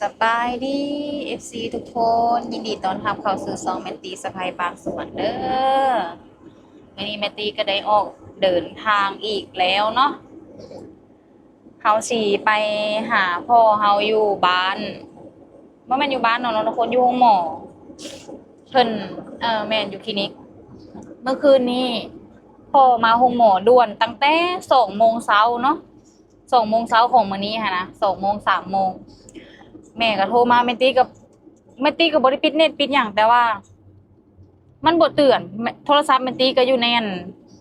ສະບາຍດີ ເອັຟຊີ ທຸກຄົນ, ຍິນດີຕ້ອນຮັບເຂົ້າສູ່ຊ່ອງແມ່ນຕີສະໃພ້ປາກສວນເດີ້. ມື້ນີ້ແມ່ນຕີກໍໄດ້ອອກເດີນທາງອີກແລ້ວເນາະ. ເຮົາຊິໄປຫາພໍ່ເຮົາຢູ່ບ້ານ, ບໍ່ແມ່ນຢູ່ບ້ານເນາະ ທຸກຄົນ, ຢູ່ໂຮງໝໍ. ເພິ່ນ ເອີ ແມ່ນ ຢູ່ຄລີນິກ. ເມື່ອຄືນນີ້ພໍ່ມາໂຮງໝໍດ່ວນຕັ້ງແຕ່ສອງໂມງເຊົ້າເນາະ, ສອງໂມງເຊົ້າຂອງມື້ນີ້ຫັ້ນນະ, ສອງໂມງ ສາມໂມງ. ແມ່ກໍໂທມາ, ແມ່ນຕີກໍ ແມ່ນຕີກໍບໍ່ໄດ້ປິດເນັດປິດຫຍັງ, ແຕ່ວ່າມັນບໍ່ເຕືອນ. ໂທລະສັບແມ່ນຕີກໍຢູ່ໃນອັນ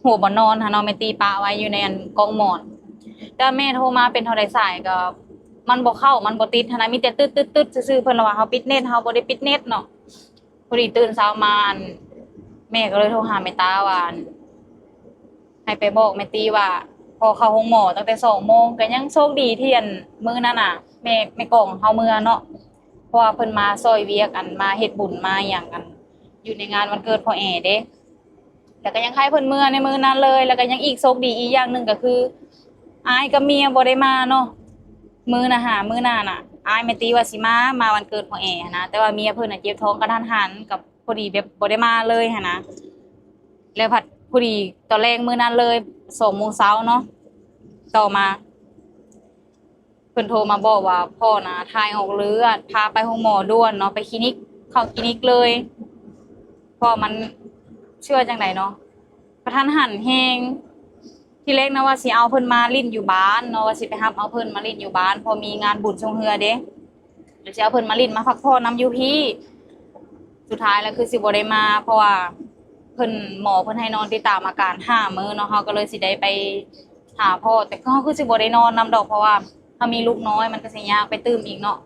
ຫົວບ່ອນນອນຫັ້ນເນາະ, ແມ່ນຕີປະໄວ້ຢູ່ໃນອັນກ້ອງໝອນ. ແຕ່ວ່າແມ່ໂທມາເປັນເທົ່າໃດສາຍກໍມັນບໍ່ເຂົ້າ ມັນບໍ່ຕິດຫັ້ນນະ, ມີແຕ່ຕຶດໆໆຊື່ໆ. ເພິ່ນລະວ່າເຮົາປິດເນັດ, ເຮົາບໍ່ໄດ້ປິດເນັດເນາະ. ພໍດີຕື່ນເຊົ້າມາ ອັນ ແມ່ກໍເລີຍໂທຫາແມ່ຕາວ່າ ອັນ ໃຫ້ໄປບອກແມ່ຕີວ່າພໍ່ເຂົ້າໂຮງໝໍຕັ້ງແຕ່ສອງໂມງ. ກໍຍັງໂຊກດີທີ່ ອັນ ມື້ນັ້ນນະ ແມ່ ແມ່ກອງເຮົາເມືອເນາະ, ເພາະວ່າເພິ່ນມາຊ່ອຍວຽກ ອັນ ມາເຮັດບຸນມາຫຍັງ ອັນ ຢູ່ໃນງານວັນເກີດພໍ່ແອເດ້. ແລ້ວກໍຍັງໃຫ້ເພິ່ນເມືອໃນມື້ນັ້ນເລີຍ. ແລ້ວກໍຍັງອີກໂຊກດີອີກຢ່າງໜຶ່ງກໍຄື ອ້າຍກັບເມຍບໍ່ໄດ້ມາເນາະ. ມື້ນະຫາ ມື້ນັ້ນນະ ອ້າຍແມ່ນຕີວ່າຊິມາ ມາວັນເກີດພໍ່ແອຫັ້ນນະ, ແຕ່ວ່າເມຍເພິ່ນນະເຈັບທ້ອງກະທັນຫັນ ກໍພໍດີແບບບໍ່ໄດ້ມາເລີຍຫັ້ນນະ. ແລ້ວພັດພໍດີຕອນແລງມື້ນັ້ນເລີຍ ສອງໂມງເຊົ້າເນາະ, ຕໍ່ມາ ເພິ່ນໂທມາບອກວ່າພໍ່ນະຖ່າຍອອກເລືອດ, ພາໄປໂຮງໝໍດ່ວນເນາະ, ໄປຄລີນິກ, ເຂົ້າຄລີນິກເລີຍ. ເພາະມັນ ຊິວ່າຈັ່ງໃດເນາະ, ກະທັນຫັນແຮງ. ທີແລກນະວ່າຊິເອົາເພິ່ນມາຫຼິ້ນຢູ່ບ້ານເນາະ, ວ່າຊິໄປຮັບເອົາເພິ່ນມາຫຼິ້ນຢູ່ບ້ານ ເພາະມີງານບຸນຊ່ວງເຮືອເດ້, ແລ້ວຊິເອົາເພິ່ນມາຫຼິ້ນມາພັກຜ່ອນນຳຢູ່ພີ້. ສຸດທ້າຍແລ້ວຄືຊິບໍ່ໄດ້ມາ ເພາະວ່າເພິ່ນ ໝໍເພິ່ນໃຫ້ນອນຕິດຕາມອາການຫ້າມື້ເນາະ, ເຮົາກໍເລີຍຊິໄດ້ໄປຫາພໍ່. ແຕ່ເຮົາຄືຊິບໍ່ໄດ້ນອນນຳດອກ ເພາະວ່າເຮົາມີລູກນ້ອຍ ມັນກໍຊິຍາກໄປຕື່ມອີກເນາະ,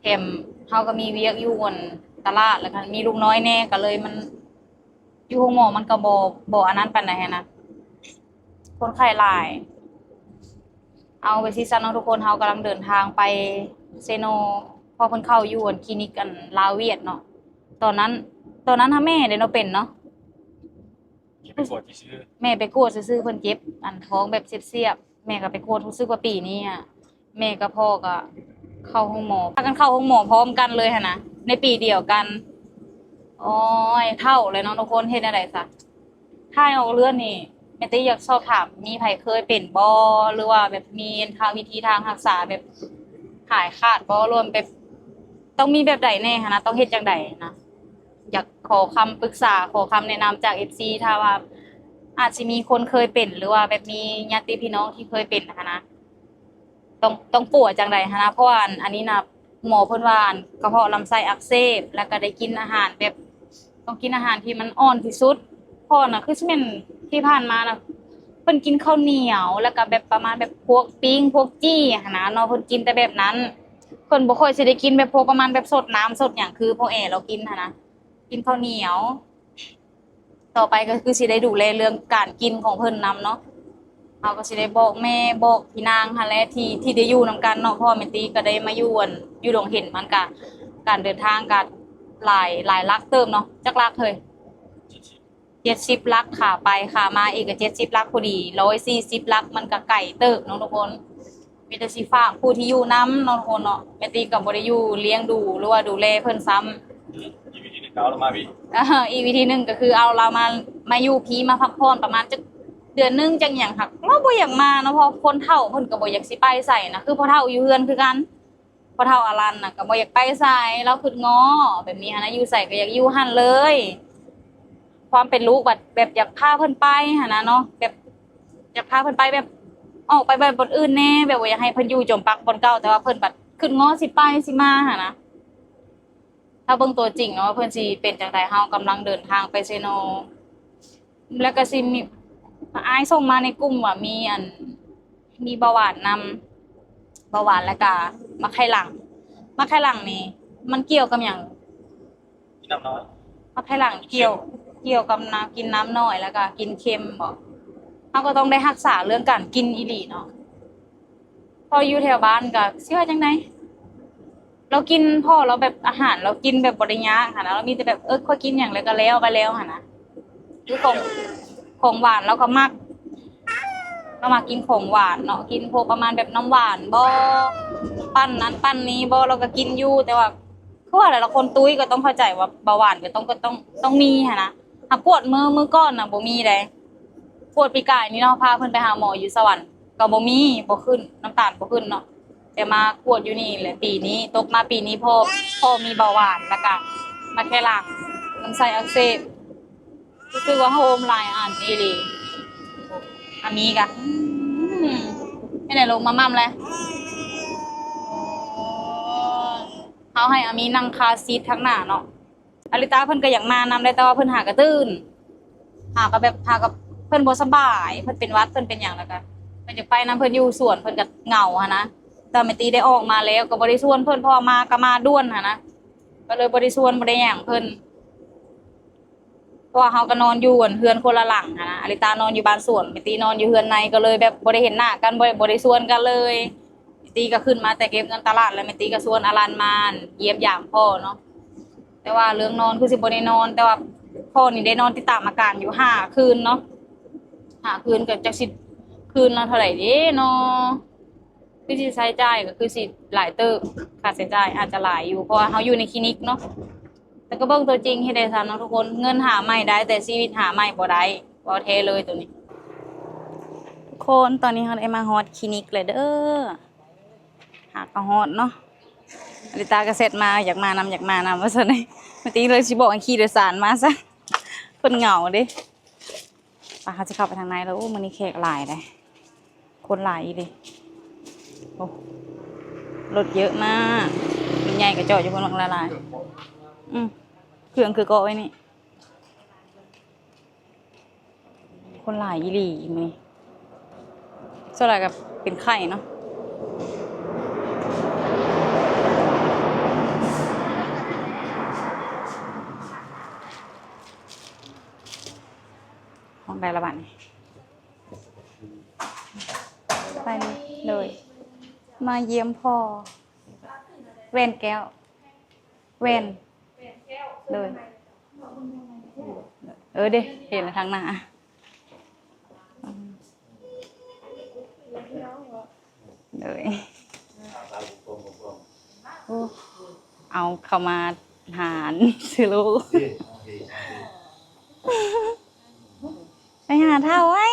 ແຖມເຮົາກໍມີວຽກຢູ່ອັນຕະຫຼາດ ແລ້ວກໍມີລູກນ້ອຍແດ່ ກໍເລີຍມັນ ຢູ່ໂຮງໝໍມັນກໍບໍ່ ບໍ່ອັນນັ້ນປານໃດຫັ້ນນະ, ຄົນໄຂ້ຫຼາຍ. ເອົາ ໄປຊີ້ຊັ້ນເນາະທຸກຄົນ, ເຮົາກຳລັງເດີນທາງໄປເຊໂນ ເພາະເພິ່ນເຂົ້າຢູ່ອັນຄລີນິກອັນລາວຫວຽດເນາະ. ຕອນນັ້ນ ຕອນນັ້ນຫາແມ່ເດ້ເນາະ ເປັນເນາະ, ແມ່ໄປກວດຊື່ໆ ແມ່ໄປກວດຊື່ໆ ເພິ່ນເຈັບອັນທ້ອງແບບສຽບໆ. ແມ່ກໍໄປກວດ ຮູ້ສຶກວ່າປີນີ້ອະ ແມ່ກັບພໍ່ກໍເຂົ້າໂຮງໝໍ ພາກັນເຂົ້າໂຮງໝໍພ້ອມກັນເລີຍຫັ້ນນະ ໃນປີດຽວກັນ. ໂອ້ຍ ເຖົ້າແລ້ວເນາະທຸກຄົນ, ເຮັດແນວໃດຊະ? ຖ່າຍອອກເລືອດນີ້ ແມ່ຕິຢາກສອບຖາມ ມີໃຜເຄີຍເປັນບໍ່ ຫຼືວ່າແບບມີທາງ ວິທີທາງຮັກສາແບບຫາຍຂາດບໍ່ ລວມແບບຕ້ອງມີແບບໃດແດ່ຫັ້ນນະ ຕ້ອງເຮັດຈັ່ງໃດນະ? ຢາກຂໍຄຳປຶກສາ ຂໍຄຳແນະນຳຈາກເອັຟຊີ ຖ້າວ່າອາດຊິມີຄົນເຄີຍເປັນ ຫຼືວ່າແບບມີຍາດຕິພີ່ນ້ອງທີ່ເຄີຍເປັນຫັ້ນນະ ຕ້ອງ ຕ້ອງປົວຈັ່ງໃດຫັ້ນນະ? ເພາະວ່າອັນ ອັນນີ້ນະ ໝໍເພິ່ນວ່າ ອັນ ກະເພາະລຳໄສ້ອັກເສບ ແລ້ວກະໄດ້ກິນອາຫານແບບ ຕ້ອງກິນອາຫານທີ່ມັນອ່ອນທີ່ສຸດ. ເພາະນະ ຄືຊິແມ່ນທີ່ຜ່ານມານະ ເພິ່ນກິນເຂົ້າໜຽວ ແລ້ວກະແບບປະມານແບບພວກປີ້ງ ພວກຈີ່ຫັ້ນນະເນາະ, ເພິ່ນກິນແຕ່ແບບນັ້ນ. ເພິ່ນບໍ່ຄ່ອຍຊິໄດ້ກິນແບບພວກປະມານແບບສົດນ້ຳສົດຫຍັງ ຄືພວກແອເຮົາກິນຫັ້ນນະ, ກິນເຂົ້າໜຽວ. ຕໍ່ໄປກໍຄືຊິໄດ້ດູແລເລື່ອງການກິນຂອງເພິ່ນນຳເນາະ. ເຮົາກໍຊິໄດ້ບອກແມ່ ບອກພີ່ນາງຫັ້ນແຫຼະ ທີ່ ທີ່ໄດ້ຢູ່ນຳກັນເນາະ, ເພາະວ່າແມ່ຕິກໍໄດ້ມາຢູ່ ອັນ ຢູ່ດົງເຫັນ ມັນກະ ການເດີນທາງກະຫຼາຍ ຫຼາຍຫຼັກເຕີບເນາະ. ຈັກຫຼັກເຮີ້ຍ? ເຈັດສິບຫຼັກ ຂາໄປ ຂາມາອີກກໍເຈັດສິບຫຼັກພໍດີ, ຮ້ອຍສີ່ສິບຫຼັກ ມັນກະໄກເຕີບເນາະທຸກຄົນ. ມີແຕ່ຊິຝາກຜູ້ທີ່ຢູ່ນຳເນາະ ທຸກຄົນເນາະ. ແມ່ຕິກໍບໍ່ໄດ້ຢູ່ລ້ຽງດູ ຫຼືວ່າດູແລເພິ່ນຊ້ຳ. ອີກວິທີໜຶ່ງກໍເອົາລາວມາພີ້. ເອີ ອີກວິທີໜຶ່ງກໍຄືເອົາລາວມາ ມາຢູ່ພີ້ ມາພັກຜ່ອນປະມານຈັກເດືອນໜຶ່ງຈັກຫຍັງ. ຫາກລາວບໍ່ຢາກມາເນາະ ເພາະຄົນເຖົ້າເພິ່ນກໍບໍ່ຢາກຊິໄປໃສນະ, ຄືພໍ່ເຖົ້າຢູ່ເຮືອນຄືກັນ. ພໍ່ເຖົ້າອາລັນນະກໍບໍ່ຢາກໄປໃສ, ລາວຄຶດງໍ້ແບບນີ້ຫັ້ນນະ, ຢູ່ໃສກໍຢາກຢູ່ຫັ້ນເລີຍ. ຄວາມເປັນລູກບັດແບບຢາກພາເພິ່ນໄປຫັ້ນນະເນາະ, ແບບຢາກພາເພິ່ນໄປແບບອອກໄປແບບບ່ອນອື່ນແດ່, ແບບບໍ່ຢາກໃຫ້ເພິ່ນຢູ່ຈົມປັກບ່ອນເກົ່າ, ແຕ່ວ່າເພິ່ນບັດຄຶດງໍ້ຊິໄປຊິມາຫັ້ນນະ. ຖ້າເບິ່ງຕົວຈິງເນາະ ວ່າເພິ່ນຊິເປັນຈັ່ງໃດ. ເຮົາກຳລັງເດີນທາງໄປເຊໂນ. ແລ້ວກໍຊິມີ ອ້າຍສົ່ງມາໃນກຸ່ມວ່າມີອັນ ມີເບົາຫວານນຳ ເບົາຫວານ ແລ້ວກໍໝາກໄຂ່ຫຼັງ. ໝາກໄຂ່ຫຼັງນີ້ມັນກ່ຽວກັບຫຍັງ? ກິນນ້ຳນ້ອຍ. ໝາກໄຂ່ຫຼັງກ່ຽວ ເຄັມ ກ່ຽວກັບນ້ຳ ກິນນ້ຳນ້ອຍ ແລ້ວກໍກິນເຄັມບໍ? ເຮົາກໍຕ້ອງໄດ້ຮັກສາເລື່ອງການກິນອີ່ຫຼີເນາະ. ເພາະຢູ່ແຖວບ້ານກໍ ຊິວ່າຈັ່ງໃດ ລາວກິນ ເພາະລາວແບບອາຫານລາວກິນແບບບໍ່ໄດ້ຍາກຫັ້ນນະ, ລາວມີແຕ່ແບບ ເອີ ຂ້ອຍກິນຫຍັງແລ້ວກໍແລ້ວໄປແລ້ວຫັ້ນນະ. ຄືຂອງ ຂອງຫວານລາວກໍມັກ. ລາວມັກກິນຂອງຫວານເນາະ ກິນພວກປະມານແບບນ້ຳຫວານບໍ ປັ້ນນັ້ນປັ້ນນີ້ບໍ ລາວກໍກິນຢູ່ ແຕ່ວ່າຄືວ່າແຫຼະ ລະຄົນຕຸ້ຍກໍຕ້ອງເຂົ້າໃຈວ່າເບົາຫວານກໍຕ້ອງ ກໍຕ້ອງ ຕ້ອງມີຫັ້ນນະ. ຫາກກວດມື້ ມື້ກ່ອນນະບໍ່ມີເດ້ ກວດປີກາຍນີ້ເນາະ ພາເພິ່ນໄປຫາໝໍຢູ່ສະຫວັນ ກໍບໍ່ມີ ບໍ່ຂຶ້ນ ນ້ຳຕານບໍ່ຂຶ້ນເນາະ. ແຕ່ມາກວດຢູ່ນີ້ແຫຼະ ປີນີ້ ຕົກມາປີນີ້ພໍ ພໍມີເບົາຫວານ ແລ້ວກະມາແຄ່ຫຼັງ ລຳໄສ້ອັກເສບ ຮູ້ສຶກວ່າເຮົາອົມຫຼາຍອັນອີ່ຫຼີ. ອາມີກະ ອືມ ເຮັດໃຫ້ລົງມາໝ່ຳແຫຼະ. ເຮົາໃຫ້ອາມີນັ່ງຄາຊີດທາງໜ້າເນາະ. ອາລິຕາເພິ່ນກໍຢາກມານຳແຫຼະ ແຕ່ວ່າເພິ່ນຫາກະຕື່ນ ຫາກະແບບ ຫາກະ ເພິ່ນບໍ່ສະບາຍ ເພິ່ນເປັນຫວັດ ເພິ່ນເປັນຫຍັງ ແລ້ວກະເພິ່ນຢາກໄປນຳ ເພິ່ນຢູ່ສວນ ເພິ່ນກະເຫງົາຫັ້ນນະ. ແຕ່ແມ່ຕີໄດ້ອອກມາແລ້ວ ກໍບໍ່ໄດ້ຊວນເພິ່ນ ເພາະວ່າມາ ກໍມາດ່ວນຫັ້ນນະ ກໍເລີຍບໍ່ໄດ້ຊວນ ບໍ່ໄດ້ຫຍັງເພິ່ນ. ເພາະວ່າເຮົາກໍນອນຢູ່ ອັນ ເຮືອນຄົນລະຫຼັງຫັ້ນນະ ອາລິຕານອນຢູ່ບ້ານສວນ ແມ່ຕີນອນຢູ່ເຮືອນໃນ ກໍເລີຍແບບບໍ່ໄດ້ເຫັນໜ້າກັນ ບໍ່ ບໍ່ໄດ້ຊວນກັນເລີຍ. ແມ່ຕີກໍຂຶ້ນມາແຕ່ເກັບເງິນຕະຫຼາດ ແລ້ວແມ່ຕີກໍຊວນອາລັນມາຢ້ຽມຢາມພໍ່ເນາະ. ແຕ່ວ່າເລື່ອງນອນຄືຊິບໍ່ໄດ້ນອນ ແຕ່ວ່າພໍ່ນີ້ໄດ້ນອນຕິດຕາມອາການຢູ່ຫ້າຄືນເນາະ ຫ້າຄືນ ກໍຈັກຊິຄືນລະເທົ່າໃດເດ້ເນາະ. ຄືຊິໃຊ້ຈ່າຍກໍຄືຊິຫຼາຍເຕີບ ຄ່າໃຊ້ຈ່າຍອາດຈະຫຼາຍຢູ່ ເພາະວ່າເຮົາຢູ່ໃນຄລີນິກເນາະ. ແຕ່ກໍເບິ່ງຕົວຈິງເຮັດໄດ້ຊັ້ນເນາະທຸກຄົນ ເງິນຫາໃໝ່ໄດ້ ແຕ່ຊີວິດຫາໃໝ່ບໍ່ໄດ້ ເວົ້າແທ້ເລີຍໂຕນີ້. ທຸກຄົນ ຕອນນີ້ເຮົາໄດ້ມາຮອດຄລີນິກແລ້ວເດີ ຫາກໍຮອດເນາະ. ອາລິຕາກໍແຊັດມາ ຢາກມານຳ ຢາກມານຳ ວ່າຊັ້ນເດ. ແມ່ຕິເລີຍຊິບອກໃຫ້ຂີ່ໂດຍສານມາຊະ ເພິ່ນເຫງົາເດ້. ປະ ເຮົາຊິເຂົ້າໄປທາງໃນແລ້ວ. ໂອ້ ມື້ນີ້ແຂກຫຼາຍເດ້ ຄົນຫຼາຍອີ່ຫຼີ. ໂອ້ ລົດເຍອະມາກ ລົດໃຫຍ່ກໍຈອດຢູ່ພຸ້ນບັກຫຼາຍໆ. ອືມ ເຄື່ອງຄືເກາະໄວ້ນີ້. ຄົນຫຼາຍອີ່ຫຼີມື້ນີ້ ສ່ວນຫຼາຍກໍເປັນໄຂ້ເນາະ. ຫ້ອງໃດລະບາດນີ້ ໄປນີ້ ໂດຍ ມາຢ້ຽມພໍ່ ແວ່ນແກ້ວ ແວ່ນ ໂດຍ ເອີເດ້ ເຫັນແລ້ວທາງໜ້າ ໂດຍ ໂອ້ ເອົາເຂົ້າມາຫານຊື່ລູກ ໄປຫາເຖົ້າໄວ້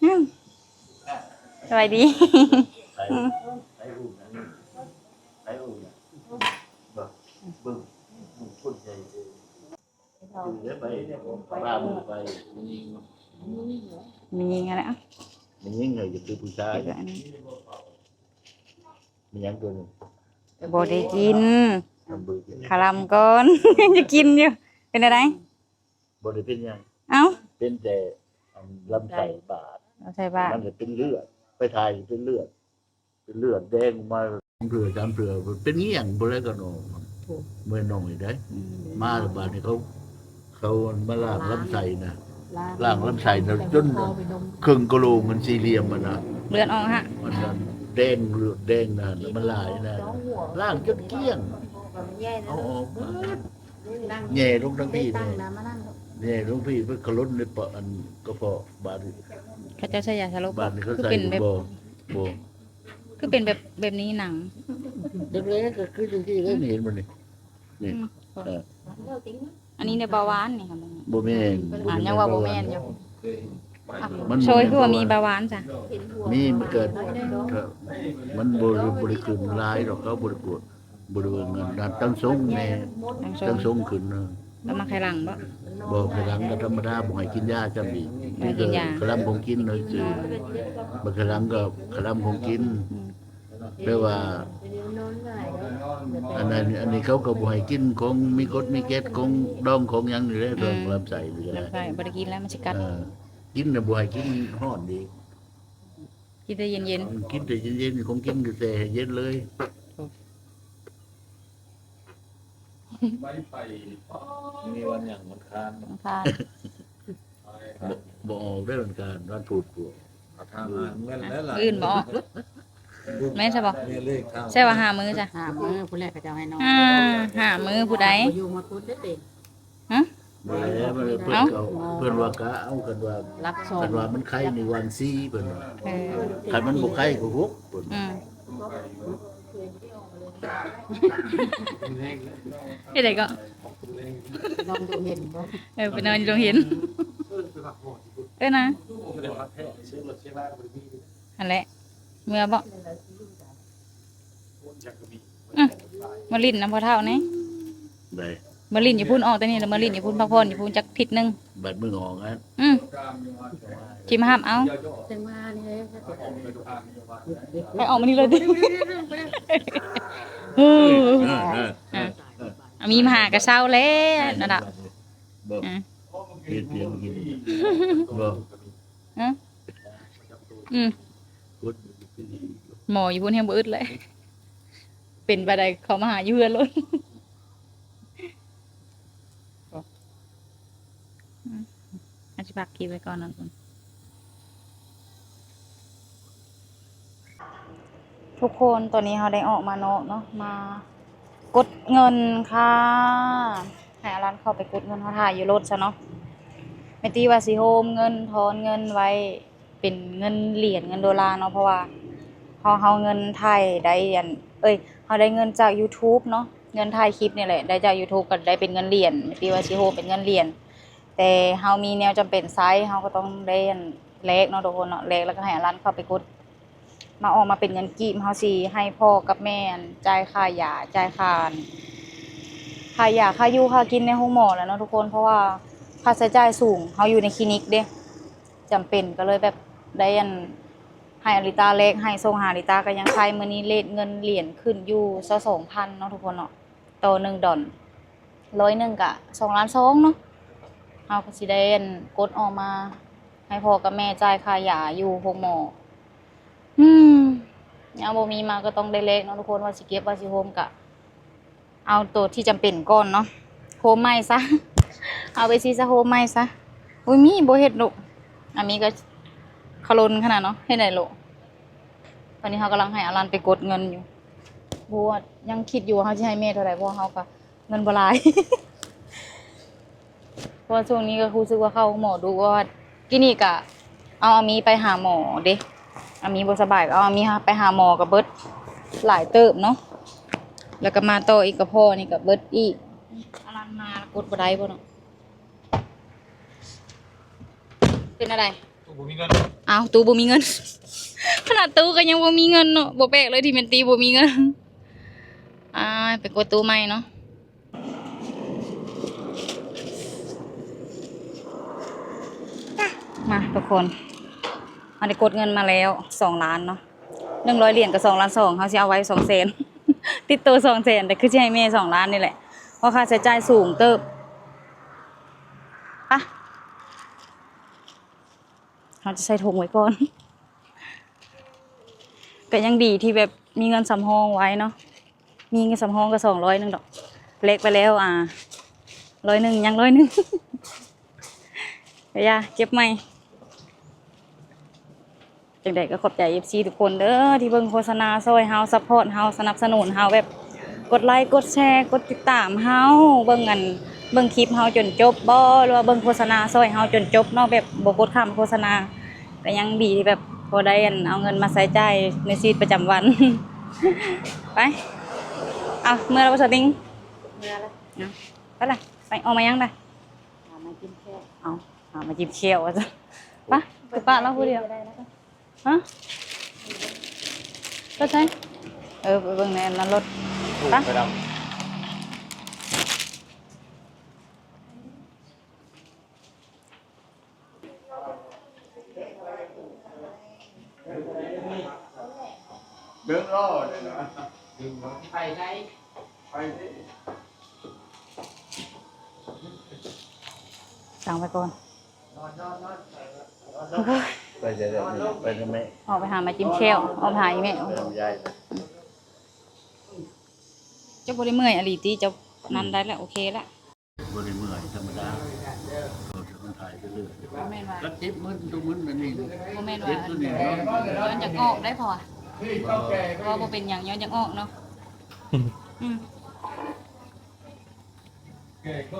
ອືມ ສະບາຍດີ ໃຜ ໃຜອຸ້ມນະ ໃຜອຸ້ມນະ ເບິ່ງ ເບິ່ງຄົນໃຫຍ່ເດີ ເດີໄປ ພາໝູ່ໄປ ມີຍິງ ມີຍິງຫັ້ນແຫຼະ ມີຍິງໃຫ້ຢູ່ຄືຜູ້ຊາຍ ເກັບໄວ້ອັນນີ້ ມີຫຍັງຕົວນີ້ ບໍ່ໄດ້ກິນ ຄະລຳກ່ອນ ຍັງຈະກິນຢູ່ ເປັນແນວໃດ? ບໍ່ໄດ້ເປັນຫຍັງ ເອົ້າ ເປັນແຕ່ ອັນ ລຳໄສ້ບາດ ລຳໄສ້ບາດ ມັນເປັນເລືອດ ໄປຖ່າຍເປັນເລືອດ ເປັນເລືອດແດງອອກມາ ສອງເທື່ອສາມເທື່ອ ເປັນງຽງພຸ້ນແຫຼະ ກໍນອກ ເມື່ອຍໜ້ອຍໄດ໋ ອືມ ມາແລ້ວບາດນີ້ເຂົາ ເຂົາມາລ້າງລຳໄສ້ນະ ລ້າງ ລ້າງລຳໄສ້ນະ ຈົນເຄິ່ງກະໂຫຼມັນສີ່ຫຼ່ຽມຫັ້ນນະ ເລືອດອອກຫະ ມັນແດງ ເລືອດແດງນະ ມັນຫຼາຍນະ ລ້າງຈົນກ້ຽງ ເອົາອອກເບິດ ແຍ່ລົງທັງພີ້ ແຍ່ລົງພີ້ ໄປຂະຫຼົ່ນໃນປະ ອັນ ກະເພາະ ບາດນີ້ ເຂົາເຈົ້າໃສ່ຢາສະຫຼົບ ບາດນີ້ເຂົາໃສ່ ຄືເປັນແບບ ບໍ່ ບໍ່ ຄືເປັນແບບ ແບບນີ້ໜັງ ເລັກໆ ກໍຄືຈັ່ງຊີ້ເລີຍ ນີ້ເຫັນບໍ່ນີ້ ນີ້ ອືມ ເອີ ອັນນີ້ໃນເບົາຫວານນີ້ ບໍ່ແມ່ນ ອ່າ ຍັງວ່າບໍ່ແມ່ນຢູ່ ມັນ ໂຊຍຄືວ່າມີເບົາຫວານຊະ ມີ ມັນເກີດ ມັນບໍ່ ບໍ່ໄດ້ຂຶ້ນຫຼາຍດອກ ເຂົາບໍ່ໄດ້ກວດ ບໍລິເວນນັ້ນ ຕັ້ງຊົງແນ່ ຕັ້ງຊົງ ຕັ້ງຊົງຂຶ້ນເນາະ ແລ້ວມາໄຂ່ຫຼັງບໍ່? ບໍ່ ໄຂ່ຫຼັງກໍທຳມະດາ ບໍ່ໃຫ້ກິນຢາຊ້ຳອີກ ບໍ່ໃຫ້ກິນຢາ ມີແຕ່ຄະລຳຂອງກິນເລີຍຊື່ ບັກໄຂ່ຫຼັງກໍຄະລຳຂອງກິນ ອືມ ແປວ່າ ອັນນັ້ນ ອັນນີ້ເຂົາກໍບໍ່ໃຫ້ກິນຂອງມີກົດມີເກັດ ຂອງດອງຂອງຫຍັງນີ້ແຫຼະ ອືມ ລຳໄສ້ນີ້ກໍໄດ້ ລຳໄສ້ບໍ່ໄດ້ກິນແລ້ວ ມັນຊິກັດ ເອີ ກິນນະບໍ່ໃຫ້ກິນຮ້ອນອີກ ກິນແຕ່ເຢັນໆ ກິນແຕ່ເຢັນໆ ຂອງກິນກໍແຊ່ໃຫ້ເຢັນເລີຍ ໄປໄປ ມີວັນຫຍັງ? ວັນຄານ ວັນຄານ ບໍ່ ບໍ່ອອກເດີວັນຄານ ວັນພຸດພຸ້ນ ທາງອ່ານແມ່ນແລ້ວລະ ມື້ອື່ນບໍ່ອອກ ແມ່ນຊະບໍ່? ແມ່ນເລກທາງ ແຊ່ວ່າຫ້າມື້ຊະ ຫ້າມື້ພຸ້ນແຫຼະ ເຂົາເຈົ້າໃຫ້ນອນ ອ່າ ຫ້າມື້ຜູ້ໃດ ບໍ່ຢູ່ໝົດພຸ້ນເດ້ ຮະ? ບໍ່ແລ້ວ ເພິ່ນ ເອົ້າ ກໍ ເພິ່ນວ່າກະເອົາ ຄັນວ່າ ຫຼັກສອງ ຄັນວ່າມັນໄຄນີ້ວາງສີ່ ເພິ່ນວ່າ ເອີ ຄັນມັນບໍ່ໄຄກໍຫົກ ເພິ່ນ ອືມ ເຮັດໃດກໍ ນອນຢູ່ໂຮງເຮັນບໍ່? ເອີ ໄປນອນຢູ່ໂຮງເຮັນ ເອີນະ ຫັ້ນແຫຼະ ເມືອບໍ່? ອື ມາຫຼິ້ນນຳພໍ່ເຖົ້າແດ່ ໄດ້ ມາຫຼິ້ນຢູ່ພຸ້ນ ອອກແຕ່ນີ້ແລ້ວມາຫຼິ້ນຢູ່ພຸ້ນ ພັກຜ່ອນຢູ່ພຸ້ນຈັກທິດໜຶ່ງ ບັດມື້ອອກຫັ້ນ ອື ຊິມາຮັບເອົາ ຈັ່ງວ່ານີ້ແຫຼະ ໄປອອກມານີ້ເລີຍຕິ ເອີ ເອີ ເອີ ເອີ ອາມີມາຫາກະເຊົາແລ້ວນັ້ນນະ ບໍ່ ອື ເຮັດພຽງກິນ ບໍ່ ຮະ ອືມ ໝໍຢູ່ພຸ້ນແຮງບໍ່ອຶດເລີຍ ເປັນປານໃດເຂົ້າມາຫາຢູ່ເຮືອນໂລດ ອືມ ອາດຊິພັກຄລິບໄວ້ກ່ອນເນາະທຸກຄົນ ທຸກຄົນ ຕອນນີ້ເຮົາໄດ້ອອກມານອກເນາະ ມາ ກົດເງິນຄ່າ ໃຫ້ອາລັນເຂົ້າໄປກົດເງິນ ເຮົາຖ້າຢູ່ລົດຊະເນາະ ແມ່ນຕິວ່າຊິໂຮມເງິນ ຖອນເງິນໄວ້ ເປັນເງິນຫຼຽນ ເງິນໂດລາເນາະ ເພາະວ່າເຮົາ ເຮົາເງິນໄທໄດ້ອັນ ເອີຍ ເຮົາໄດ້ເງິນຈາກຢູທູບເນາະ ເງິນຖ່າຍຄລິບນີ້ແຫຼະ ໄດ້ຈາກຢູທູບ ກໍໄດ້ເປັນເງິນຫຼຽນ ແມ່ນຕິວ່າຊິໂຮມເປັນເງິນຫຼຽນ ແຕ່ເຮົາມີແນວຈຳເປັນໃຊ້ ເຮົາກໍຕ້ອງໄດ້ອັນ ແລກເນາະທຸກຄົນເນາະ ແລກແລ້ວກໍໃຫ້ອາລັນເຂົ້າໄປກົດ ມາອອກມາເປັນເງິນກີບ ເຮົາຊິໃຫ້ພໍ່ກັບແມ່ ອັນ ຈ່າຍຄ່າຢາ ຈ່າຍຄ່າ ອັນ ຄ່າຢາ ຄ່າຢູ່ ຄ່າກິນໃນໂຮງໝໍແຫຼະເນາະທຸກຄົນ ເພາະວ່າຄ່າໃຊ້ຈ່າຍສູງ ເຮົາຢູ່ໃນຄລີນິກເດ້ ຈຳເປັນ ກໍເລີຍແບບໄດ້ ອັນ ໃຫ້ອາລິຕາແລກໃຫ້ ສົ່ງຫາອາລິຕາ ກໍຍັງໃຊ້ ມື້ນີ້ເຣດເງິນຫຼຽນຂຶ້ນຢູ່ຊາວສອງພັນເນາະທຸກຄົນເນາະ ຕໍ່ໜຶ່ງດອນ ຮ້ອຍໜຶ່ງກະສອງລ້ານສອງເນາະ ເຮົາກໍຊິໄດ້ ອັນ ກົດອອກມາໃຫ້ພໍ່ກັບແມ່ຈ່າຍຄ່າຢາຢູ່ໂຮງໝໍ ອືມ ຍັງບໍ່ມີມາກໍຕ້ອງໄດ້ແລກເນາະທຸກຄົນ ວ່າຊິເກັບວ່າຊິໂຮມ ກະເອົາໂຕທີ່ຈຳເປັນກ່ອນເນາະ ໂຮມໃໝ່ຊະ ເອົາໄປຊີ້ຊະ ໂຮມໃໝ່ຊະ ໂອ້ຍ ມີ ບໍ່ເຮັດດອກ ອາມີກໍຂະຫຼົ່ນຂະໜາດເນາະ ເຮັດໄດ້ໂລດ ຕອນນີ້ເຮົາກຳລັງໃຫ້ອາລັນໄປກົດເງິນຢູ່ ບໍ່ ຍັງຄິດຢູ່ວ່າເຮົາຊິໃຫ້ແມ່ເທົ່າໃດ ເພາະວ່າເຮົາກໍ ເງິນບໍ່ຫຼາຍ ເພາະວ່າຊ່ວງນີ້ກໍຮູ້ສຶກວ່າເຂົ້າໂຮງໝໍດຸ ວ່າກີ້ນີ້ກະເອົາອາມີໄປຫາໝໍເດ້ ອາມີບໍ່ສະບາຍ ເອົາອາມີໄປຫາໝໍກໍເບິດຫຼາຍເຕີບເນາະ ແລ້ວກໍມາຕໍ່ອີກກະເພາະນີ້ກໍເບິດອີກ ອາລັນມາກົດບໍ່ໄດ້ບໍ່ເນາະ ເປັນອະໄລ? ຕູ້ບໍ່ມີເງິນ ອ້າວ ຕູ້ບໍ່ມີເງິນ ຂະໜາດຕູ້ກໍຍັງບໍ່ມີເງິນເນາະ ບໍ່ແປກເລີຍທີ່ແມ່ນຕີບໍ່ມີເງິນ ອ້າຍ ໄປກົດຕູ້ໃໝ່ເນາະ ມາທຸກຄົນ ເຮົາໄດ້ກົດເງິນມາແລ້ວສອງລ້ານເນາະ ໜຶ່ງຮ້ອຍຫຼຽນກັບສອງລ້ານສອງ ເຮົາຊິເອົາໄວ້ສອງແສນ ຕິດໂຕສອງແສນ ແຕ່ຄືຊິໃຫ້ແມ່ສອງລ້ານນີ້ແຫຼະ ເພາະຄ່າໃຊ້ຈ່າຍສູງເຕີບ ປະ ເຮົາຈະໃສ່ຖົງໄວ້ກ່ອນ ກໍຍັງດີທີ່ແບບມີເງິນສຳຮອງໄວ້ເນາະ ມີເງິນສຳຮອງກໍສອງຮ້ອຍໜຶ່ງດອກ ແລກໄປແລ້ວ ອ່າ ຮ້ອຍໜຶ່ງ ຍັງຮ້ອຍໜຶ່ງ ກໍຢ່າ ເກັບໃໝ່ ຈັ່ງໃດກໍຂອບໃຈເອັຟຊີທຸກຄົນເດີ ທີ່ເບິ່ງໂຄສະນາຊ່ອຍເຮົາ ຊັບພອດເຮົາ ສະໜັບສະໜູນເຮົາ ແບບກົດໄລ ກົດແຊ ກົດຕິດຕາມເຮົາ ເບິ່ງອັນ ເບິ່ງຄລິບເຮົາຈົນຈົບບໍ ຫຼືວ່າເບິ່ງໂຄສະນາຊ່ອຍເຮົາຈົນຈົບເນາະ ແບບບໍ່ກົດຂ້າມໂຄສະນາ ກໍຍັງດີທີ່ແບບພໍໄດ້ອັນ ເອົາເງິນມາໃຊ້ຈ່າຍໃນຊີວິດປະຈຳວັນ ໄປ ເອົາ ເມືອແລ້ວບໍ່ສະຕິງ? ເມືອແລ້ວ ເນາະ ໄປລະ ໄປ ອອກມາຫຍັງລະ? ຫາມາກິນແຂ້ວ ເອົາ ຫາມາກິນແຂ້ວວ່າຊັ້ນ ປະ ຄືປະລາວຜູ້ດຽວ ຮະ ລົດໃສ? ເອີ ໄປເບິ່ງໃນອັນນັ້ນລົດ ໄປ ໄປດຳ. ເບິ່ງລໍ້ເດ້ນະ ໄປໃສ? ໄປເດ້ ຕັ້ງໄວ້ກ່ອນ ໄປໃສລະ? ໄປນຳແມ່ ອອກໄປຫາມາຈິ້ມແຂ້ວ ອອກໄປຫາອີ່ແມ່ ໄປນຳຍາຍ ເຈົ້າບໍ່ໄດ້ເມື່ອຍອີ່ຫຼີຕິ? ເຈົ້ານັ້ນໄດ້ລະ ໂອເຄລະ. ບໍ່ໄດ້ເມື່ອຍ ທຳມະດາ ເຂົາຈະຄົນຖ່າຍໄປເລື້ອຍ ບໍ່ແມ່ນວ່າ ຄັນເຈັບມື້ຕົວມື້ອັນນີ້ ບໍ່ແມ່ນວ່າ ເຈັບຕົວນີ້ ຍ້ອນຢາກອອກໄດ້ ເພາະວ່າ ບໍ່ ບໍ່ເປັນຫຍັງ ຍ້ອນຢາກອອກເນາະ ອືມ ອືມ ແກ່ກໍ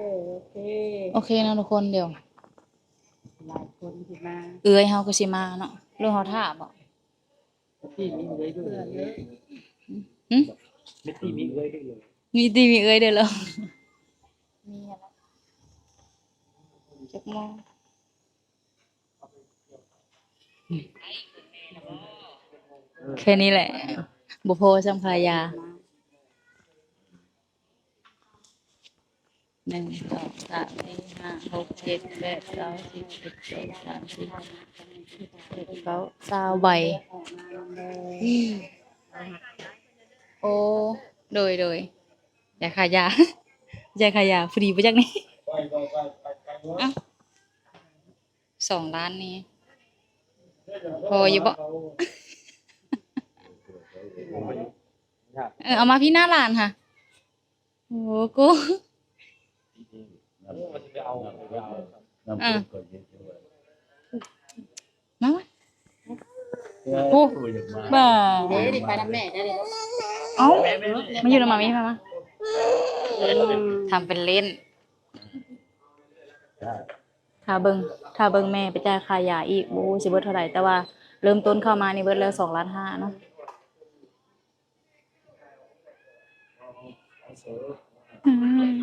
ໂອເຄ ໂອເຄເນາະທຸກຄົນ ດຽວຫຼາຍຄົນຊິມາ ເອື້ອຍເຮົາກໍຊິມາເນາະ ຫຼືເຮົາຖ້າບໍ? ທີ່ມີເອື້ອຍເດີ ຫຶ? ມີທີ່ມີເອື້ອຍເດີ ມີທີ່ມີເອື້ອຍເດີເລີຍ ມີຫັ້ນລະ ຈັກໂມງ? ແຄ່ນີ້ແຫຼະ ບໍ່ພໍສ່ຳຄ່າຢາ ໜຶ່ງ ສອງ ສາມ ສີ່ ຫ້າ ຫົກ ເຈັດ ແປດ ເກົ້າ ສິບ ສິບເອັດ ສິບສອງ ສິບສາມ ສິບສີ່ ສິບຫ້າ ສິບຫົກ ສິບເຈັດ ສິບແປດ ສິບເກົ້າ ຊາວໃບ. ໂອ້ ໂດຍ ໂດຍ ຢາຄ່າຢາ ຢາຄ່າຢາ ພໍດີບໍ່ຈັກນີ້ ເອົ້າ ສອງລ້ານນີ້ ພໍຢູ່ບໍ່? ເອີ ເອົາມາພີ້ໜ້າຫຼານຫາ ໂອ້ໂກ ເອີ ມາ ມາ ໂອ້ ບ້າ ເດ້ ໄປນຳແມ່ໄດ້ເດ້ ເອົ້າ ມາຢູ່ນຳໝາມີ ມາ ມາ ອືມ ທຳເປັນຫຼິ້ນ. ຖ້າເບິ່ງ ຖ້າເບິ່ງແມ່ໄປຈ່າຍຄ່າຢາອີກ ບໍ່ຮູ້ຊິເບິດເທົ່າໃດ ແຕ່ວ່າເລີ່ມຕົ້ນເຂົ້າມານີ້ເບິດແລ້ວສອງລ້ານຫ້າເນາະ. ອືມ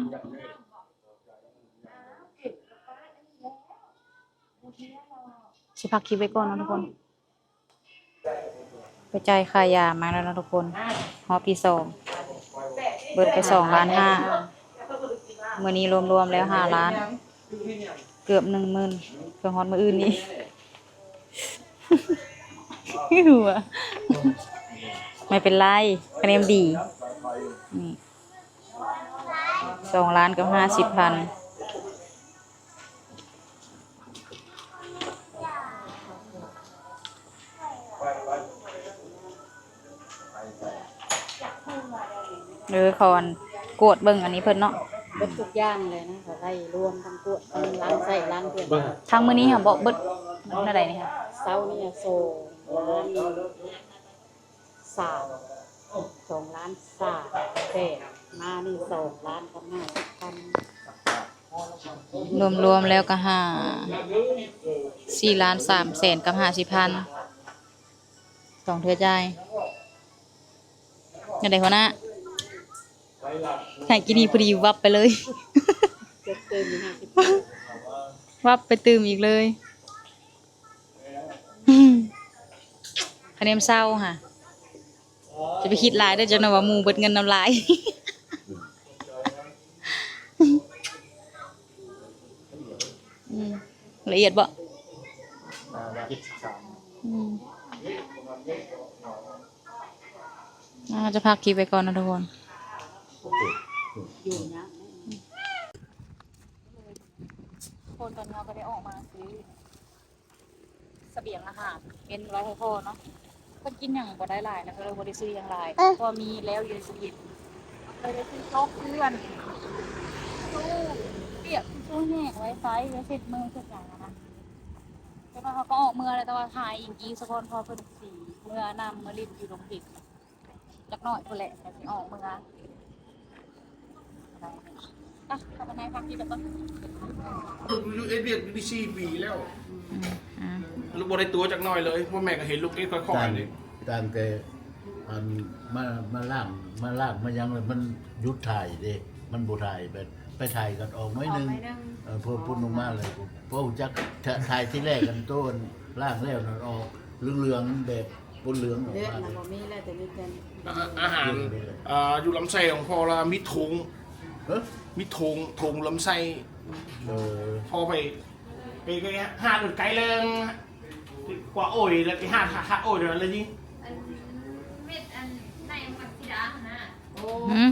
ຊິພັກຄລິບໄວ້ກ່ອນເນາະທຸກຄົນ. ໄປຈ່າຍຄ່າຢາມາແລ້ວເນາະທຸກຄົນ ຮອບທີສອງ ເບິດໄປສອງລ້ານຫ້າ ມື້ນີ້ລວມໆແລ້ວຫ້າລ້ານ ເກືອບໜຶ່ງໝື່ນ ເພື່ອຮອດມື້ອື່ນນີ້ ຫົວ ໄມ່ເປັນໄລ ຄະແນນດີ ນີ້ ສອງລ້ານກັບຫ້າສິບພັນ. ເອີ ເຂົາ ອັນ ກວດເບິ່ງອັນນີ້ເພິ່ນເນາະ ເບິດທຸກຢ່າງເລີຍນະ ເຂົາໄລ່ລວມທັງກວດ ທັງລ້າງໄສ້ລ້າງເຄື່ອງ ທັງມື້ນີ້ຫາເບາະເບິດ ເທົ່າໃດນີ້? ເຊົ້ານີ້ສອງລ້ານສາມ ສອງລ້ານສາມແສນ ມານີ້ສອງລ້ານກັບຫ້າສິບພັນ ລວມໆແລ້ວກໍຫ້າ ສີ່ລ້ານສາມແສນກັບຫ້າສິບພັນ ສອງເທື່ອຈ່າຍ. ຈັ່ງໃດຫົວໜ້າ? ໃຫ້ກິນນີ້ພໍດີວັບໄປເລີຍ ວັບໄປຕື່ມອີກເລີຍ. ຄະແນນເຊົາຫະ ຈະໄປຄິດຫຼາຍເດີ້ ຈັກໜ່ອຍວ່າໝູ່ເບິດເງິນນຳລາຍ. ອືມ ລະອຽດບໍ່? ອືມ ອາ ຈະພັກຄລິບໄວ້ກ່ອນເນາະທຸກຄົນ. ຄົນຕອນນີ້ເຮົາກໍໄດ້ອອກມາຊື້ສະບຽງອາຫານ ເປັນລະພໍເນາະ ເພິ່ນກິນຫຍັງບໍ່ໄດ້ຫຼາຍນະ ກໍເລີຍບໍ່ໄດ້ຊື້ຫຍັງຫຼາຍ ເພາະວ່າມີແລ້ວຢູ່ໃນຕູ້ເຢັນ ເລີຍໄດ້ຊື້ໂຈກ ຊື້ອັນ ທິດຊູ້ປຽກ ທິດຊູ້ແຫ້ງໄວ້ໃຊ້ ໄວ້ເຊັດມືເຊັດຫຍັງຫັ້ນນະ. ແຕ່ວ່າເຮົາກໍອອກເມືອແລ້ວ ແຕ່ວ່າຖ່າຍອີກ ອີກສະກ່ອນ ເພາະເພິ່ນຊິເມືອນຳ ເມືອຫຼິ້ນຢູ່ດົງເຫັນ ຈັກໜ້ອຍພຸ້ນແຫຼະ ກໍຊິອອກເມືອ. ໄປ ເຂົ້າໄປໃນພັກທີ່ແບບວ່າ ຢູ່ເຮັດວຽກຢູ່ນີ້ສີ່ປີແລ້ວ ອືມ ອືມ ລູກບໍ່ໄດ້ຕົວຈັກໜ້ອຍເລີຍ ພໍ່ແມ່ກໍເຫັນລູກເອດຄ່ອຍໆນີ້ ຕັ້ງແຕ່ ອັນ ມາ ມາລ້າງ ມາລ້າງມາຫຍັງແລ້ວ ມັນຢຸດຖ່າຍເດ້ ມັນບໍ່ຖ່າຍ ແບບໄປຖ່າຍກັນອອກໜ້ອຍໜຶ່ງ ອອກໜ້ອຍໜຶ່ງ ເອີ ເພິ່ນປຸ້ນອອກມາແລ້ວ ບໍ່ຮູ້ຈັກ ຖ່າຍທີແລກ ອັນໂຕລ້າງແລ້ວນັ້ນອອກເຫຼືອງໆ ແບບປົນເຫຼືອງອອກມາ ເລືອດນະບໍ່ມີແລ້ວ ແຕ່ມີແຕ່ ອາ ອາຫານ ເລືອດ ເອີ ຢູ່ລຳໄສ້ຂອງພໍ່ລະມີຖົງ ເອີ ມີຖົງ ຖົງລຳໄສ້ ເອີ ພໍ່ໄປ ໄປ ໄປຫາລົດໄກແລ້ວ ກວ່າໂອ້ຍ ແລ້ວໄປຫາ ຫາໂອ້ຍແລ້ວນີ້ ອັນເມັດອັນໃນມັກຊິດາຫັ້ນນະ. ອືມ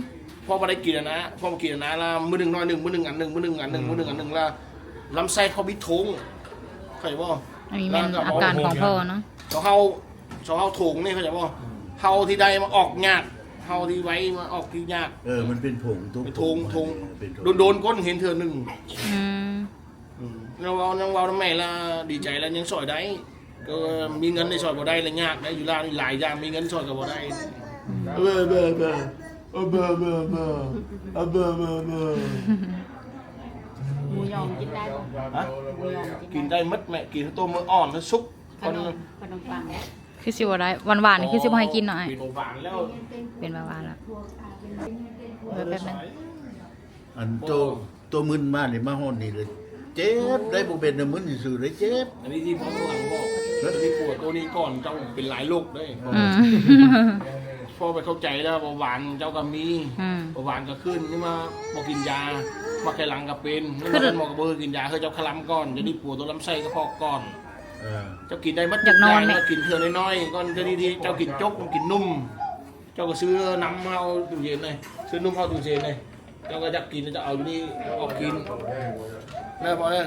ພໍ່ບໍ່ໄດ້ກິນຫັ້ນນະ ພໍ່ບໍ່ກິນຫັ້ນນະ ລະມື້ໜຶ່ງໜ້ອຍໜຶ່ງ ມື້ໜຶ່ງອັນໜຶ່ງ ມື້ໜຶ່ງອັນໜຶ່ງ ມື້ໜຶ່ງອັນໜຶ່ງ ລະລຳໄສ້ພໍ່ບິດຖົງ ເຂົ້າໃຈບໍ່? ອັນນີ້ແມ່ນອາການຂອງພໍ່ເນາະ ເຮົາ ເຮົາຖົງນີ້ ເຂົ້າໃຈບໍ່? ເຮົາທີ່ໄດ້ມາອອກຍາກ ເຮົາທີ່ໄວມາອອກທີ່ຍາກ ເອີ ມັນເປັນຜົງ ເປັນຖົງ ຖົງ ເປັນຖົງ ດົນໆ ຄົນເຫັນເທື່ອໜຶ່ງ ອືມ ອືມ ຍັງເວົ້າ ຍັງເວົ້ານຳແມ່ລະດີໃຈລະ ຍັງຊ່ອຍໄດ້ ກໍມີເງິນໄດ້ຊ່ອຍບໍ່ໄດ້ລະຍາກໄດ໋ ຢູ່ລາວນີ້ຫຼາຍຢ່າງ ມີເງິນຊ່ອຍກໍບໍ່ໄດ້ ອືມ ເອີ ເບີ ເບີ ເບີ ເບີ ເບີ ເບີ ເບີ ເບີ ເບີ ເບີ ໝູຢອງກິນໄດ້ບໍ່? ຮະ? ໝູຢອງກິນໄດ້ ກິນໄດ້ໝົດແມ່ ກິນໂຕມື້ອ່ອນ ແລ້ວສຸກ ຂະໜົມ ຂະໜົມປັງ ຄືຊິບໍ່ໄດ້ ຫວານໆ ຄືຊິບໍ່ໃຫ້ກິນເນາະອ້າຍ ເປັນເບົາຫວານແລ້ວ ເປັນເບົາຫວານແລ້ວ ເອີ ແປັບໜຶ່ງ ອັນໂຕ ໂຕມຶນມານີ້ ມາຮອດນີ້ເລີຍ ເຈັບໄດ໋ ບໍ່ເປັນນະ ມຶນຊື່ໆເລີຍ ເຈັບ ອັນນີ້ທີ່ພໍ່ຫຼັງບອກ ເອີ ທີ່ປວດໂຕນີ້ກ່ອນ ເຈົ້າເປັນຫຼາຍໂລກເດ້ ອືມ ພໍ່ໄປເຂົ້າໃຈແລ້ວ ເບົາຫວານເຈົ້າກໍມີ ອືມ ເບົາຫວານກໍຂຶ້ນ ນີ້ມາບໍ່ກິນຢາ ມາໄຄຫຼັງກໍເປັນ ນີ້ມາ ໝໍກໍບໍ່ໃຫ້ກິນຢາ ເຮີ້ ເຈົ້າຄະລຳກ່ອນ ຈະໄດ້ປວດໂຕລຳໄສ້ກະເພາະກ່ອນ ເອີ ເຈົ້າກິນໄດ້ໝົດ ຢາກນອນແມ່ ກິນເທື່ອນ້ອຍໆ ກ່ອນ ຈະໄດ້ ເຈົ້າກິນໂຈກ ກິນໜຸ່ມ ເຈົ້າກໍຊື້ໜຸ່ມເຂົ້າຕູ້ເຢັນເລີຍ ຊື້ໜຸ່ມເຂົ້າຕູ້ເຢັນເລີຍ ເຈົ້າກໍຢາກກິນ ເຈົ້າເອົາຢູ່ນີ້ອອກກິນ ແລ້ວພໍເດີ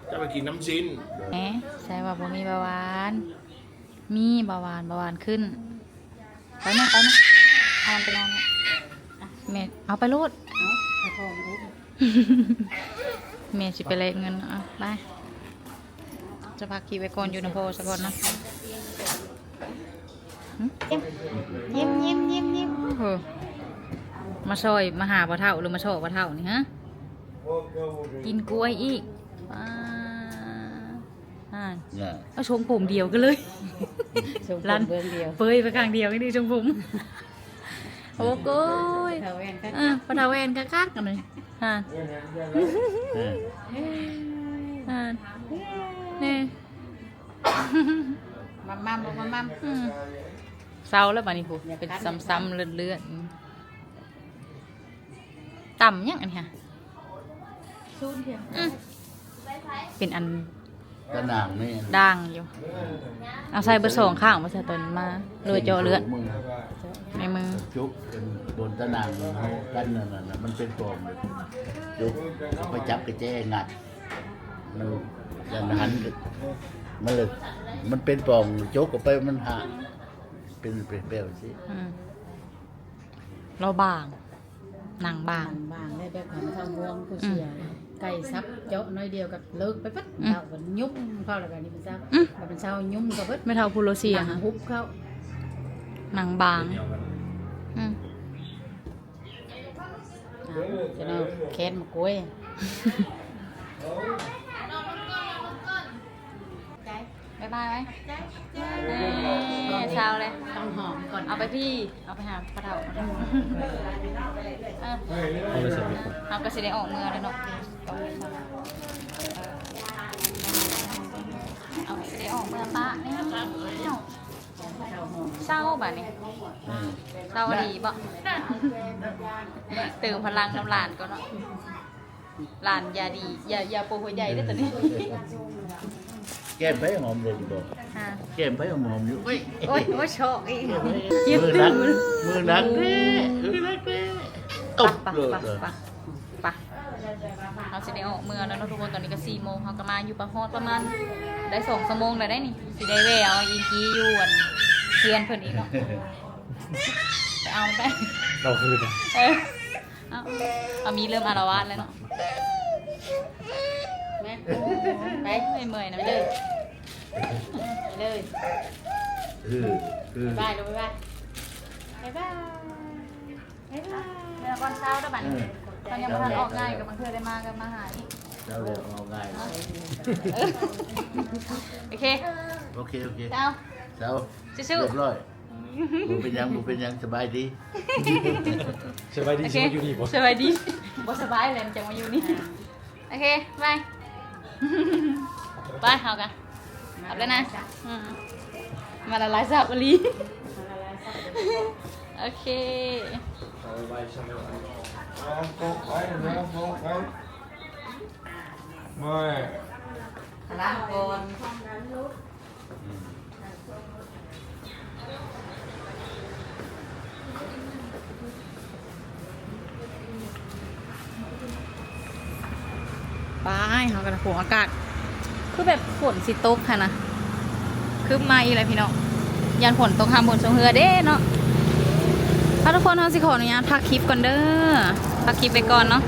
ເຈົ້າໄປກິນນຳຊີ້ນ ແໝ ໃສ່ວ່າບໍ່ມີເບົາຫວານ ມີເບົາຫວານ ເບົາຫວານຂຶ້ນ ໄປແມ່ ໄປແມ່ ເອົາມັນໄປນອນແມ່ ແມ່ເອົາໄປໂລດ ເອົາ ແມ່ຊິໄປແລກເງິນ ເອົາ ໄປ ຈະພັກຄລິບໄວ້ກ່ອນ ຢູ່ນຳພໍ່ຊະກ່ອນເນາະ ຍິ້ມໆໆໆ ໂອ້ໂຫ ມາຊ່ອຍ ມາຫາພໍ່ເຖົ້າ ຫຼືມາຊອກພໍ່ເຖົ້ານີ້ ຮະ ກິນກ້ວຍອີກ ປາ ຫັ້ນ ເອົາຊົງຜົມດຽວກັນເລີຍ ຊົງຜົມເບື້ອງດຽວ ເປີຍໄປຂ້າງດຽວນີ້ຊົງຜົມ ໂອ້ໂກຍ ພໍ່ເຖົ້າແວ່ນຄັກໆ ເອີ ພໍ່ເຖົ້າແວ່ນຄັກໆ ອັນນີ້ ຫັ້ນ ເອີ ຫັ້ນ ນີ້ ມັມໆ ມັມໆ ອືມ ເຊົາແລ້ວບາດນີ້ພຸ້ນ ເປັນຊ້ຳໆ ເລືອດໆ ຕຳຫຍັງອັນນີ້ຫະ? ສູນພຽງ ອືມ ເປັນອັນຕະໜ່າງນີ້ ດ່າງຢູ່ ເອົາໃສ່ເບິດສອງຂ້າງບໍ່ຊະ ຕອນມາ ຫຼືວ່າເຈາະເລືອດ ໃນມື ຈຸກເປັນບົນຕະໜ່າງເຮົາກັນນັ້ນນະ ມັນເປັນປອງ ຈຸກ ໄປຈັບກະແຈງັດ ມັນ ອັນຫັ້ນ ມັນເລີຍ ມັນເປັນປອງ ຈົກເຂົ້າໄປມັນຫາ ເປັນ ເປັນແບບຊີ້ ອືມ ລາວບາງ ໜັງບາງ ໜັງບາງ ແລ້ວແບບເຂົາເຈົ້າຫ່ວງຜູ້ເສຍ ອືມ ໄກ່ສັບເຈາະໜ້ອຍດຽວກໍເລີກໄປເບິດ. ອືມ ເຂົາກໍຫຍຸ້ມເຂົາ ແລ້ວກໍນີ້ເປັນຊາວ ອືມ ກໍເປັນຊາວຫຍຸ້ມເຂົາເບິດ. ແມ່ເຖົ້າຜູ້ໂລເຊຍ ໜັງຫຸບເຂົາ ໜັງບາງ. ອືມ ອ້າວ ຈະເນາະ ແຄນໝາກກ້ວຍ. ບາຍບາຍໄວ້. ເອີ ເຊົາເລີຍ. ຕ້ອງຫອມກ່ອນ ເອົາໄປພີ້ ເອົາໄປຫາພໍ່ເຖົ້າ. ເອີ ເຮົາກໍຊິໄດ້ອອກເມືອແລ້ວເນາະ. ເຮົາຊິໄດ້ອອກເມືອປະແລ້ວ. ເຊົາບາດນີ້. ອືມ ເຊົາອີ່ຫຼີບໍ? ເຕີມພະລັງນຳຫຼານກ່ອນເນາະ. ຫຼານຢາດີ ຢາ ຢາໂປະຫົວໃຫຍ່ເດ້ຕອນນີ້. ແກ້ມໃຜຫອມເລີຍບໍ່? ຮະ ແກ້ມໃຜຫອມໆຢູ່? ໂອ້ຍ ໂອ້ຍ ໂອ້ຍ ຊອກອີກ. ມືໜັກ ມືໜັກແທ້ ມືໜັກແທ້. ໄປ ໄປ ໄປ ໄປ ເຮົາຊິໄດ້ອອກເມືອແລ້ວເນາະທຸກຄົນ. ຕອນນີ້ກໍສີ່ໂມງ ເຮົາກໍມາຢູ່ປະຮອດປະມານໄດ້ສອງຊົ່ວໂມງແລ້ວໄດ໋ນີ້. ຊິໄດ້ແວ່ວອີກຢູ່ອັນເຮືອນເພິ່ນອີກເນາະ. ໄປເອົາໄປ ເອົາຄືນ. ເອີ ເອົາ ອາມີເລີ່ມອາລະວາດແລ້ວເນາະ. ໄປ ໄປ ເມື່ອຍນຳເດີ ໄປເລີຍ. ເອີ ບາຍບາຍ ບາຍບາຍ ບາຍບາຍ. ເມື່ອກ່ອນເຊົ້າເດີບາດນີ້. ເອີ ເຂົາຍັງບໍ່ທັນອອກງ່າຍ ກໍບາງເທື່ອໄດ້ມາກໍມາຫາອີກ. ເຈົ້າເລີຍອອກງ່າຍ. ເອີ ໂອເຄ ໂອເຄ ໂອເຄ. ເຈົ້າ ເຈົ້າ ສູ້ໆ ຮຽບຮ້ອຍ. ບໍ່ເປັນຫຍັງ ບໍ່ເປັນຫຍັງ ສະບາຍດີ. ສະບາຍດີ. ໂອເຄ ຊິມາຢູ່ນີ້ບໍ່? ສະບາຍດີ. ບໍ່ສະບາຍແລ້ວ ຈັ່ງມາຢູ່ນີ້. ໂອເຄ ບາຍ ໄປ ເຮົາກະກັບແລ້ວນະ. ອືມ ມາລະລາຍສາບອີ່ຫຼີ. ໂອເຄ ມາ ລ້າງກ່ອນ. ບາຍ ເຮົາກໍ ໂຫ ອາກາດຄືແບບຝົນຊິຕົກຫັ້ນນະ ຄຶ້ມມາອີກແລ້ວພີ່ນ້ອງ. ຢ້ານຝົນຕົກ ຫ້າມຝົນຊົງເຮືອເດ້ເນາະ. ເອົາ ທຸກຄົນ ເຮົາຊິຂໍອະນຸຍາດພັກຄລິບກ່ອນເດີ ພັກຄລິບໄວ້ກ່ອນເນາະ.